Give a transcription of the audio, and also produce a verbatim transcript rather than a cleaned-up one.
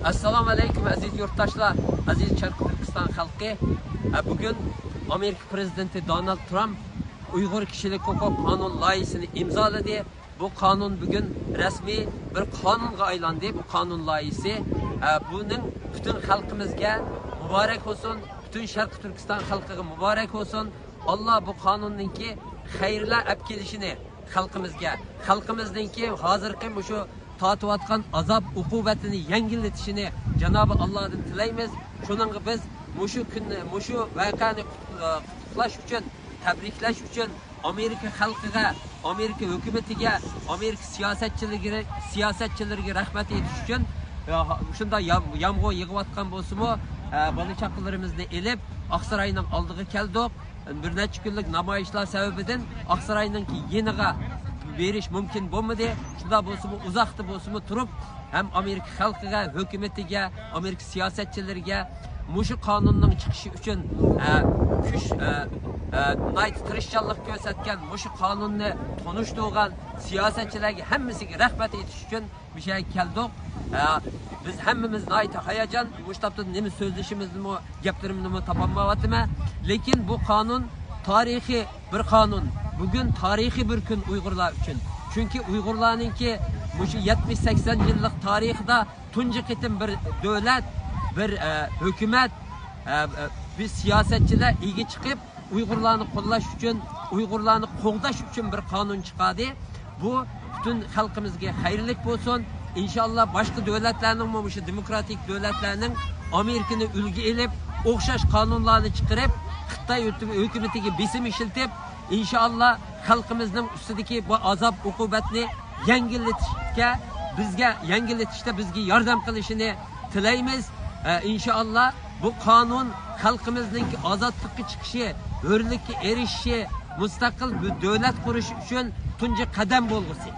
ئەسسالامۇ ئەلەيكۇم، ئەزىز يۇرتداشلار، ئەزىز شەرقىي تۈركىستان خەلقى. ھە، بۈگۈن ئامېرىكا پرېزىدېنتى دونالد ترامپ ئۇيغۇر كىشىلىك ھوقۇق قانۇن لايىھىسىنى ئىمزالىدى. بۇ قانۇن بۈگۈن رەسمىي بىر قانۇنغا ئايلاندى، بۇ قانۇن لايىھىسى. ھە، بۇنىڭ پۈتۈن خەلقىمىزگە مۇبارەك بولسۇن، پۈتۈن شەرقىي تۈركىستان خەلقىگە مۇبارەك بولسۇن. ئاللا بۇ قانۇننىڭكى خەيرلەر ئەپ كېلىشىنى خەلقىمىزگە، خەلقىمىزنىڭكى ھازىرقى مۇشۇ تارتىۋاتقان ئازاب ئوقۇبەتنى يەڭگىللىتىشىنى جانابى ئاللادىن تىلەيمىز. شۇنىڭغا بىز مۇشۇ كۈننى، مۇشۇ ۋەقەنى قۇت-، قۇتلۇقلاش ئۈچۈن، تەبرىكلەش ئۈچۈن ئامېرىكا خەلقىگە، ئامېرىكا ھۆكۈمىتىگە، ئامېرىكا سىياسەتچىلىرىگە، سىياسەتچىلىرىگە رەھمەت ئېيتىش ئۈچۈن، ئە، شۇنداق يام-، يامغۇر يېغىۋاتقان بولسىمۇ، ئە، بالا چاقىلىرىمىزنى ئېلىپ ئاقساراينىڭ ئالدىغا كەلدۇق. بىر نەچچە كۈنلۈك نامايىشلار سەۋەبىدىن ئاقساراينىڭكى يېنىغا بېرىش مۇمكىن بولمىدى. شۇنداق بولسىمۇ، ئۇزاقتا بولسىمۇ تۇرۇپ، ھەم ئامېرىكا خەلقىگە، ھۆكۈمىتىگە، ئامېرىكا سىياسەتچىلىرىگە مۇشۇ قانۇننىڭ چىقىشى ئۈچۈن، ئە، كۈچ، ئە، ئە، ناھايىتى تىرىشچانلىق كۆرسەتكەن، مۇشۇ قانۇننى تونۇشتۇرغان سىياسەتچىلەرگە ھەممىسىگە رەھمەت ئېيتىش ئۈچۈن مۇشۇ يەرگە كەلدۇق. ئە، بىز ھەممىمىز ناھايىتى ھاياجان، مۇشۇ تاپتا نېمە سۆزلىشىمىزنىمۇ، گەپلىرىمنىمۇ تاپالمايۋاتىمەن. لېكىن بۇ قانۇن تارىخىي بىر قانۇن. بۈگۈن تارىخىي بىر كۈن ئۇيغۇرلار ئۈچۈن. چۈنكى ئۇيغۇرلارنىڭكى مۇشۇ يەتمىش سەكسەن يىللىق تارىخىدا تۇنجى قېتىم بىر دۆلەت، بىر، ئە، ھۆكۈمەت، ئە، ئە، بىز سىياسەتچىلەر ئىگە چىقىپ، ئۇيغۇرلارنى قوللاش ئۈچۈن، ئۇيغۇرلارنى قوغداش ئۈچۈن بىر قانۇن چىقاردى. بۇ پۈتۈن خەلقىمىزگە خەيرلىك بولسۇن. ئىنشاللا باشقا دۆلەتلەرنىڭمۇ، مۇشۇ دېموكراتىك دۆلەتلەرنىڭ ئامېرىكىنى ئۈلگە ئېلىپ، ئوخشاش قانۇنلارنى چىقىرىپ، خىتاي ھۆكۈمىتىگە بېسىم ئىشلىتىپ، ئىنشاللا خەلقىمىزنىڭ ئۈستىدىكى بۇ ئازاب ئوقۇبەتنى يەڭگىللىتىشكە، بىزگە يەڭگىللىتىشتە بىزگە ياردەم قىلىشىنى تىلەيمىز. ئە، ئىنشائاللا، بۇ قانۇن خەلقىمىزنىڭكى ئازادلىققا چىقىشى، ھۆرلۈككە ئېرىشىشى، مۇستەقىل بىر دۆلەت قۇرۇش ئۈچۈن تۇنجى قەدەم بولغۇسى.